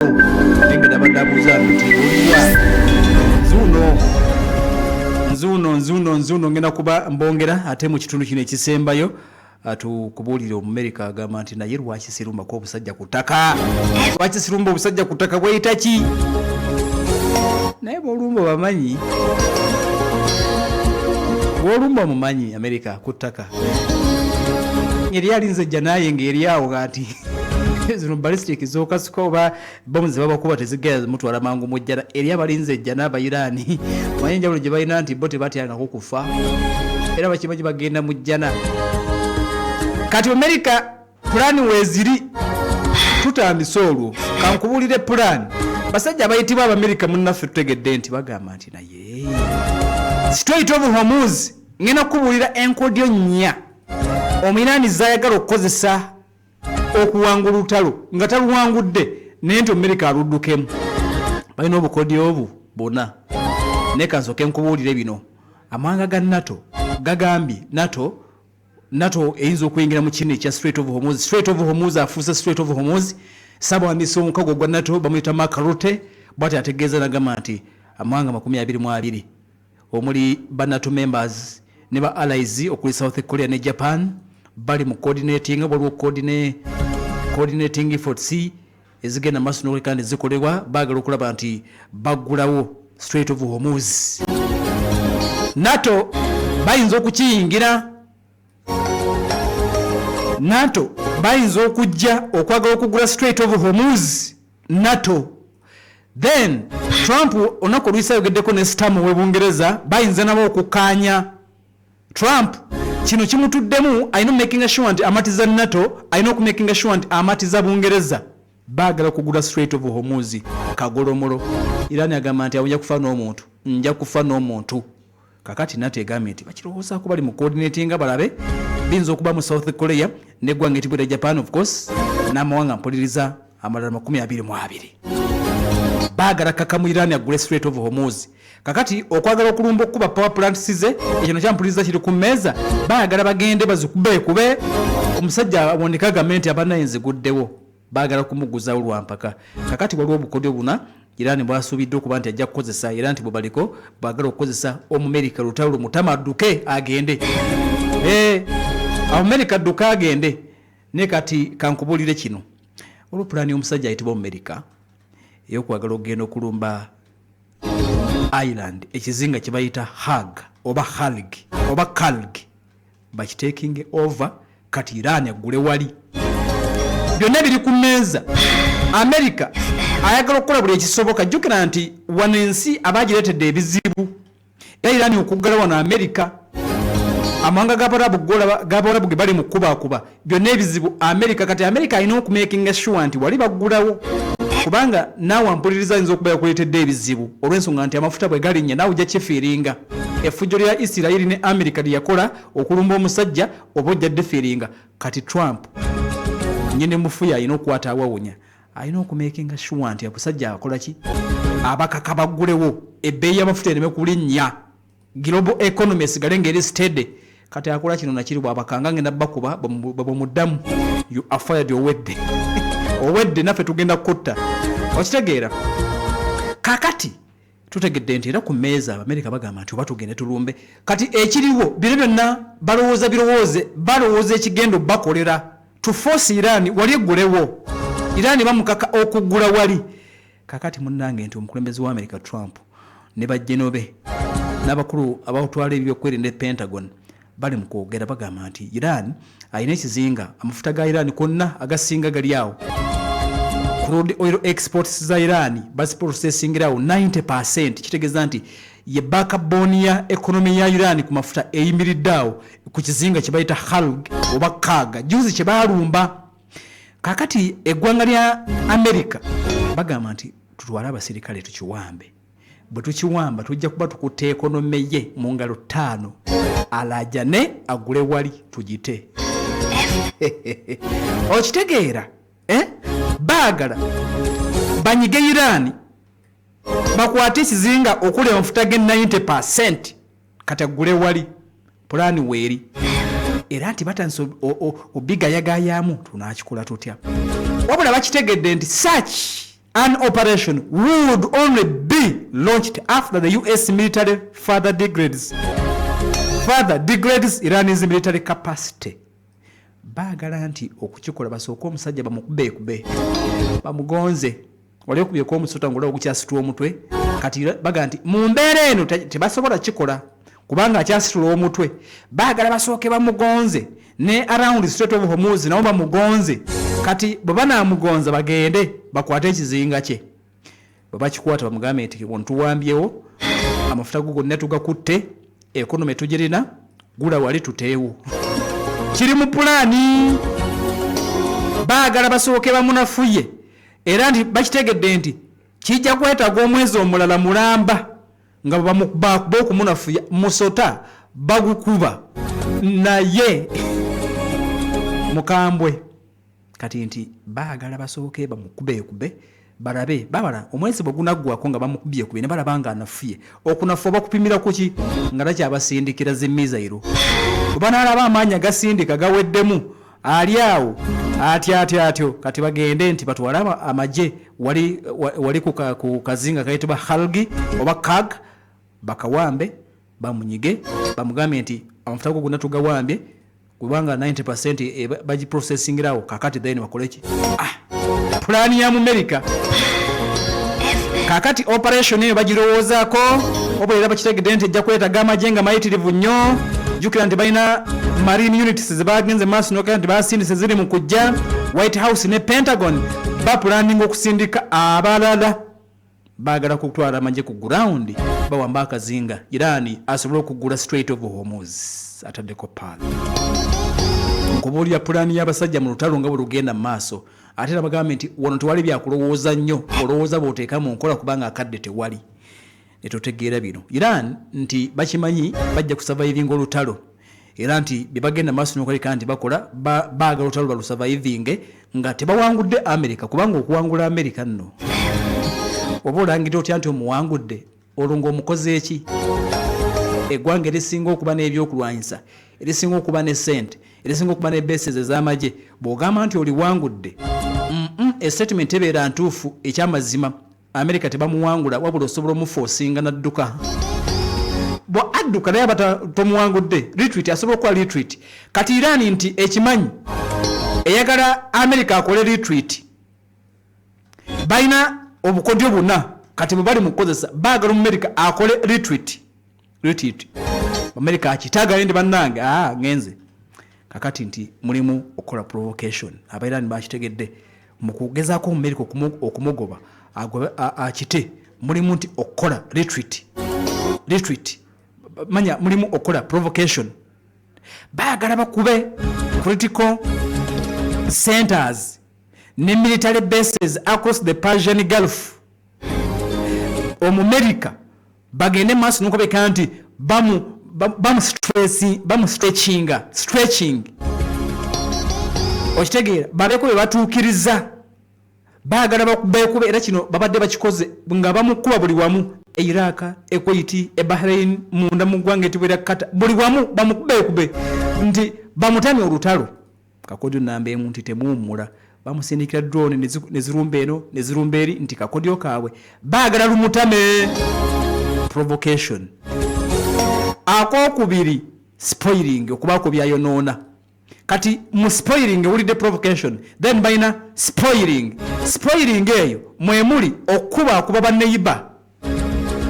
Naye nga nabadde abuuza nti oliwa? Nzuuno, nzuuno, nzuuno, nzuuno. Ngenda kuba mbongera ate mu kitundu kino ekisembayo tukubuulire. Omumerika agamba nti naye lwaki sirumbako obusajja ku ttaka? Lwaki sirumba obusajja ku ttaka? Bweyita ki? Naye bwolumba bamanyi, bwolumba omumanyi Amerika ku ttaka eri alinze ejja naye ngaeri awo nti zino ballistic zokasuka oba bomu zebabakuba tezigenda zimutwala mangu mujjana. Eri abalinze ejja n'Abairaani manyi enjawulo gye balina nti bo tebatyangako kufa era bakimanyi bagenda mu jjana. Kati Amerika pulaani weeziri tutandise olwo kankubuulire pulaani. Basajja abayitibwa Abamerika munnaffe tutegedde nti bagamba nti naye Strait of Hormuz, ngenda kukubuulira enkodyo nnya Omuyiraani zayagala okukozesa okuwangula olutalo nga taluwangudde naye nti Omumerika aluddukemu. Balina obukodyo obu buna, naye kansooke nkubuulire bino. Amawanga ga NATO gagambye NATO eyinza okuyingira mu kino ekya Strait of Hormuz. Strait of Hormuz afuuse Strait of Hormuz. Ssabawandiisi w'omukago gwa NATO bamuyita Mark Rutte, bwati ategeeza nagamba nti amawanga 22 omuli ba NATO members ne ba allies okuli South Korea ne Japan bali mu coordinating. Waliwo coordinating efforts ezigenda maaso n'okuleka nti zikolebwa. Baagala okulaba nti baggulawo Strait of Hormuz. NATO bayinza okukiyingira, NATO bayinza okujja okwagala okugula Strait of Hormuz, NATO. Then Trump olunaku oluyisa ayogeddeko ne Starmer ow'e Bungereza, bayinza nabo okukkaanya. Trump kino kimutuddemu, alina okumakinga sure nti amatiza NATO, alina okumakinga sure nti amatiza Bungereza. Baagala kugula Strait of Hormuz kagolomolo. Iran agamba nti awo nja kufa n'omuntu, nja kufa n'omuntu. Kakati NATO egambye nti bakirowoozaako, bali mu coordinatinga balabe biyinza okuba mu South Korea neggwanga etibwera Japan, of course n'amawanga mpuliriza amalala 22. Baagala kaka mu Iran agule Strait of Hormuz. Kakati okwagala okulumba okukuba power plants ze, ekyo kyampuliriza kiri ku mmeeza. Baagala bagende bazikubekube omusajja awondeka agambe nti abanaye nziguddewo. Baagala kumuguzawo lwampaka. Kakati waliwo obukodyo buna Iran bwasuubidde okuba nti ajja kukozesa, era nti bwebaliko bwagala okukozesa Omumerika lutalo lumutama adduke agende. Eh, Omumerika adduke agende. Naye kati kankubuulire kino, olwo pulaani y'omusajja ayitibwa Omumerika ey'okwagala okugenda okulumba island, ekizinga kye bayita Hag oba Halg oba Kalg, bakitakinge over. Kati Iran aggule wali, byonna biri ku mmeeza. Amerika ayagala okukola buli ekisoboka. Jjukira nti wano ensi abagireetedde ebizibu, era Iran okuggala wano Amerika, amawanga g'Abawarabu ge bali mu kukubakuba, byonna ebizibu Amerika. Kati Amerika alina okumakinga sure nti wali baggulawo, kubanga naawe ampuliriza ayinza okuba yakuleetedde ebizibu olw'ensonga nti amafuta bwe galinnya naawe ojja kifiiringa. Effujjo lya Isirayiri ne Amerika lye yakola okulumba omusajja oba ojja difiiringa. Kati Trump nyini mufuya alina okukwata awawunya, alina okumakinga sure nti abasajja akola ki, abakaka baggulewo, ebbeeyi y'amafuta ereme kulinnya, global economy esigale ng'eri steady. Kati akola kino nakiri bwabakanga ngenda bakuba bwemuddamu, you are fired, owedde, owedde, naffe tugenda kutta. Okitegeera? Kakati tutegedde nti era ku mmeeza Abamerika bagamba nti oba tugende tulumbe. Kati ekiriwo bino byonna balowooza birowooze, balowooza ekigenda obakolera to force Iran wali eggulewo. Iran bamukaka okuggula wali. Kakati munnange nti omukulembeze wa America Trump ne bajjeno be n'abakulu abatwala ebyokwerinda e Pentagon bali mu kwogera, bagamba nti Iran alina ekizinga, amafuta ga Iran konna agasinga gali awo. Crude oil exports za Iran baziprocessingirawo 90. Kitegeeza nti ye backbone ya economy ya Iran ku mafuta eyimiridde awo ku kizinga kye bayita Kharg oba Kag, juzi kye baalumba. Kakati eggwanga lya America bagamba nti tutwale abasirikale tukiwambe. Bwe tukiwamba tujja kuba tukutte economy ye mu ngalo ttaano, alajane agule wali tugite. Okitegeera, eh? Baagala banyige Iran bakwate ekizinga okuli amafuta ge 90. Kati agule wali, pulaani weeri, era nti batandise obigayagayamu tunakikola tutya. Wabula bakitegedde nti such An operation would only be launched after the US military further degrades Iran's military capacity. Baagala nti okukikola basooke omusajja bamukubekube, bamugonze. Wali okubyeko omusota ngaolaba gukyasitula omutwe. Kati baga nti mu mbeera eno tebasobola kikola kubanga akyasitula omutwe. Baagala basooke bamugonze ne around Strait of Hormuz nabo bamugonze. Kati bwe banaamugonza, bagende bakwate ekizinga kye. Bwe bakikwata, bamugambe nti tuwambyewo, amafuta go gonna tugakutte, economy tugirina, gula wali tuteewo. Kiri mu pulaani. Baagala basooke bamunafuye, era nti bakitegedde nti kijja kwetaaga omwezi omulala mulamba nga bakuba okumunafuya. Musota bagukuba naye mukambwe. Kati nti baagala basooke bamukubekube, balabe babala omwezi bwe gunaggwako nga bamukubyekubye ne balaba nga anafuye. Okunafu bakupimira kuki? Nga takyabasindikira zi missile. Bwe banaalaba amaanyi agasindika gaweddemu, ali awo atyo atyo atyo, kati bagende nti batwale amagye wali, wali ku kazinga kayitibwa Kharg oba Kag, bakawambe, bamunyige, bamugambe nti amafuta go gonna tugawambye, kubanga 90 bagiprocessingirawo. Kakati then bakoleki? Ah, pulaani ya Mumerika. Kakati operation eyo bagirowoozaako, oba era bakitegedde nti ejja kwetaaga amagye nga mayitirivu nnyo. Jjukira nti balina marine units zebagenze maaso nokaa nti basindise, ziri mu kujja. White House ne Pentagon bapulaninga okusindika abalala. Baagala kutwala amagye ku ground, bawamba akazinga, Iran asobole okugula Strait of Hormuz. Ataddeko paal nkubuulira pulaani y'abasajja mu lutalo nga bwe lugenda mu maaso. Ate era bagambe nti wano tewali byakulowooza nnyo, olowooza bw'oteeka mu nkola, kubanga akadde tewali. Netutegeera bino, Iran nti bakimanyi bajja kusurvivinga olutalo, era nti byebagenda maaso nokwaleka nti bakola baagala olutalo balusurvivinge nga tebawangudde America, kubanga okuwangula America nno oba olangira otya nti omuwangudde, olwo ng'omukoze eki? Eggwanga erisinga okuba n'ebyokulwanyisa, erisinga okuba ne sente, erisinga okuba ne bases ez'amagye, bw'ogamba nti oliwangudde, estatement ebeera ntuufu. Ekyamazima, Amerika tebamuwangula, wabula osobola omuforcinga nadduka. Bwa adduka naye aba tomuwangudde. Retreat, asobola okukola retreat. Kati Iran nti ekimanyi eyagala Amerika akole retreat. Balina obukodyo buna kati bwe bali mu kukozesa. Baagala Omumerika akole retreat. Retreat Amerika akitagaye ndi bannange, aa ngenze. Kakati nti mulimu okukola provocation. Abairani bakitegedde mu kugezaako Omumerika okumugoba akite, mulimu nti okukola retreat. Retreat manya mulimu okukola provocation. Baagala bakube critical centers ne military bases across the Persian Gulf. Omumerika bagende maaso nokubeka nti bamu stretchinga, stretching, okitegeera, babeko bye batuukiriza. Baagala bakubekube, era kino babadde bakikoze nga bamukuba buli wamu, e Iraq, e Kuwait, e Bahrain, munda mu ggwanga etibwa erya Qatar, buli wamu bamukubekube nti bamutamye olutalo. Kakodyo namba emu nti temuwummula, bamusindikira drone ne zirumba eno ne zirumba eri, nti kakodyo kaabwe baagala lumutame, provocation. Akokubiri, spoiling, okubaako byayonoona. Kati mu spoiling owulidde provocation, then balina spoiling. Spoiling eyo mwemuli okukuba baneiba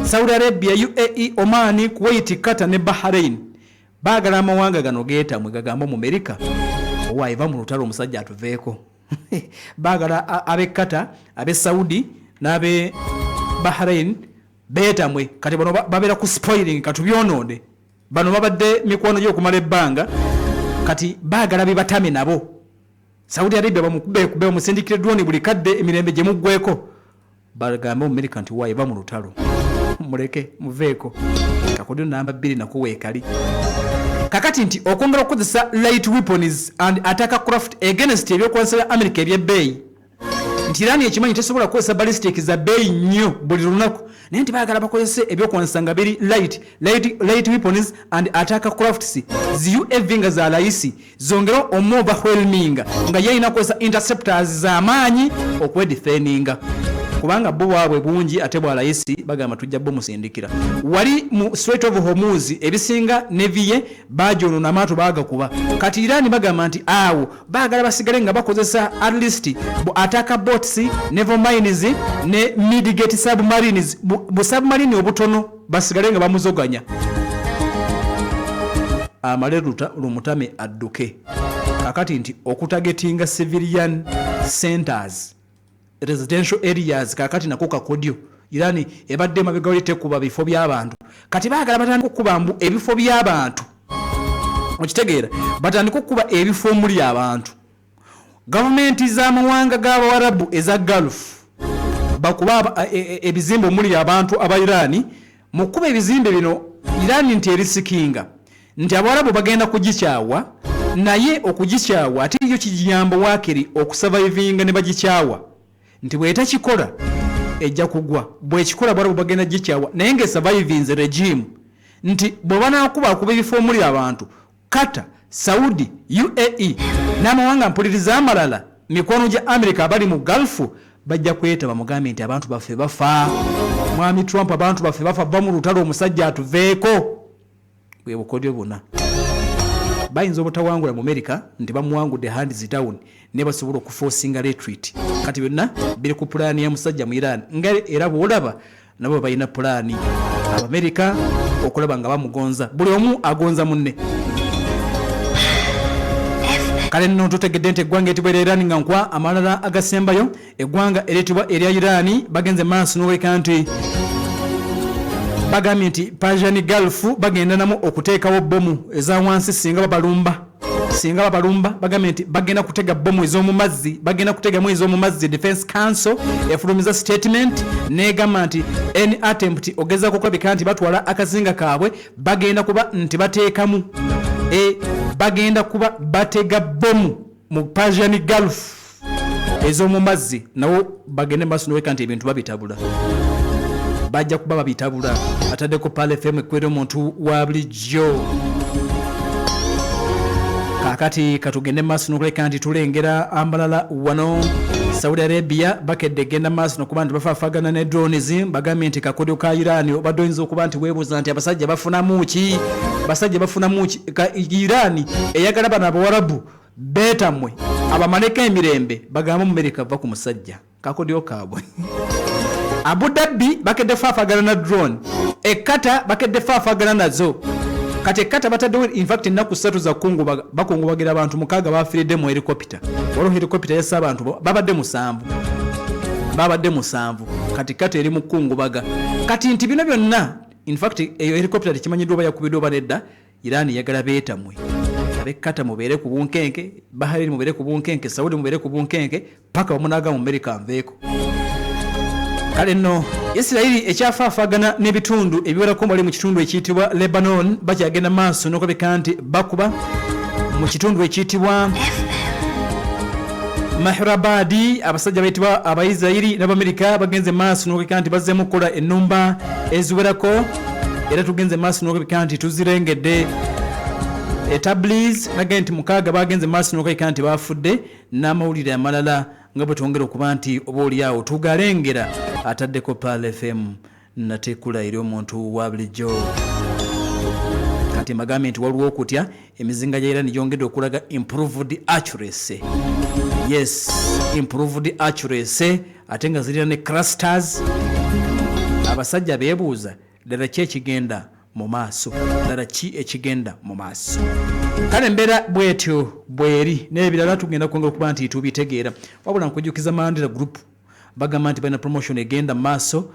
Saudi Arabia, UAE, Oman, Kuwait, Qatar ne Bahrain. Baagala amawanga gano geetamwe, gagambe Omumerika owaayiva mu lutalo, omusajja atuveeko. Baagala ab'e Qatar, ab'e Saudi n'ab'e Bahrain beetamwe. Kati bano babeera ku spoiling, katubyonoone. Bano babadde mikwano gyokumala ebbanga, kati baagala bibatame nabo. Saudi Arabia bamukubekube, bamusindikire drone buli kadde, emirembe gye muggweko, bagambe Omumerika nti waaye va mu lutalo, muleke muveeko. Kakodyo namba 2 nako weekali. Kakati nti okwongera okukozesa light weapons and attack craft against ebyokulwanyisa bya America ebyebbeeyi, nti Iran ekimanyi tesobola kukozesa ballistic za bbeeyi nnyo buli lunaku, naye nti baagala bakozese ebyokulwanyisa nga biri light weapons and attack crafts, zi UAV nga za layisi, zongere omuoverwhelming, nga ye alina kukozesa interceptors z'amaanyi okwedefendinga. Kubanga bo bwabwe bungi ate bwa layisi, bagamba tujja bumusindikira. Wali mu Strait of Hormuz ebisinga neviye bagyonoona, amaato bagakuba. Kati Iran bagamba nti awo baagala basigale nga bakozesa at least bu attack boats, naval mines ne midget submarines, bu submarine obutono, basigale nga bamuzoganya amale lumutame adduke. Kakati nti okutargetinga civilian centers, residential areas, kakati nako kakodyo. Iran ebadde emabega wali tekuba bifo by'abantu, kati baagala batandika okukuba mbu ebifo by'abantu. Okitegeera? Batandika okukuba ebifo omuli abantu. Gavumenti z'amawanga g'Abawarabu eza Gulf bakuba ebizimbe omuli abantu aba Iran. Mu kukuba ebizimbe bino, Iran nti erisikinga nti Abawarabu bagenda kugikyawa, naye okugikyawa ate yo kigiyamba waakiri okusurvivinga ne bagikyawa, nti bwetakikola ejja kugwa, bwekikola Abawarabu bagenda gikyawa, naye ngaesurvivinze regime. Nti bwe banaakubakuba ebifo omuli abantu, Qatar, Saudi, UAE n'amawanga mpuliriza amalala mikwano gya America abali mu Gulf bajja kweta bamugambe nti abantu baffe bafa. Mwami Trump, abantu baffe bafa, va mu lutalo, omusajja atuveeko. Bwe bukodyo buna. Bayinza obutawangula mu America nti bamuwangudde hands down, naye basobola okuforcinga retreat. Kati byonna biri ku pulaani ya musajja mu Iran, nga era bw'olaba nabo balina pulaani Abamerika okulaba nga bamugonza, buli omu agonza munne. Kale nno tutegedde nti eggwanga eritibwa erya Iran, nga nkwa amalala agasembayo, eggwanga eritibwa erya Iran bagenze maaso n'okuleka nti bagambye nti Persian Gulf bagenda namu okuteekawo bbomu eza wansi singa babalumba. Singa babalumba, bagambye nti bagenda kutega bbomu ez'omu mazzi, bagenda kutegamu ez'omu mazzi. Defense Council efulumiza statement negamba nti any attempt ogezaako okulabika nti batwala akazinga kaabwe, bagenda kuba nti bateekamu bagenda kuba batega bbomu mu Persian Gulf ez'omu mazzi. Nawo bagende maaso noweka nti ebintu babitabula, bajja kuba babitabula. Ataddeko Pearl FM, ekwera omuntu wa bulijjo. Kakati katugende maaso nokuleka nti tulengera amalala wano. Saudi Arabia bakedde egenda maaso nokuba nti bafaafagana ne drones. Bagambye nti kakodyo ka Iran. Obadde oyinza okuba nti weebuuza nti abasajja bafunamu ki, basajja bafunamu ki? Iran eyagala bano Abawarabu beetamwe, abamaleko emirembe, bagambe Omumerika va ku musajja. Kakodyo kaabwe. Abu Dhabi bakedde faafagana na drone, ekkata bakedde faafagana nazo. Kati ekkata bataddewo infact ennaku 3 za kungubaga, bakungubagira abantu 6 bafiiridde mu helikopita. Waliwo helikopita yassa abantu, babadde 7, babadde 7. Kati kata eri mu kungubaga. Kati nti bino byonna, infact eyo helikopita tekimanyiddwa oba yakubiddwa oba nedda. Iran yagala beetamwe abekkata mubeere ku bunkenke, Bahrain mubeere ku bunkenke, Saudi mubeere ku bunkenke paka bamunaga mu America nveeko. Kale nno Isirayiri ekyafaafaagana n'ebitundu ebiwerako bali mu kitundu ekiyitibwa Lebanon, bakyagenda maaso n'okulabika nti bakuba mu kitundu ekiyitibwa Mahrabadi. Abasajja bayitibwa Abaisirayiri n'Abamerika bagenze maaso n'okulabika nti bazzeemu okukola ennumba eziwerako, era tugenze maaso n'okulabika nti tuzirengedde. Etabliz nagambye nti 6 bagenze maaso n'okulabika nti bafudde, n'amawulire amalala nga bwe twongera okuba nti oba oliawo tugalengera. Ataddeko Pearl FM, natekula eri omuntu wa bulijjo. Kati mbagambye nti waliwo okutya emizinga gya Iran gyongedde okulaga improved accuracy. Yes, improved accuracy, ate nga zirina ne clusters. Abasajja beebuuza ddala ki ekigenda mu maaso, ddala ki ekigenda mu maaso. Kale embeera bwetyo bweri, n'ebirala tugenda kwongera okuba nti tubitegeera. Wabula nkujjukiza Mandela Group bagamba nti balina promotion egenda mu maaso.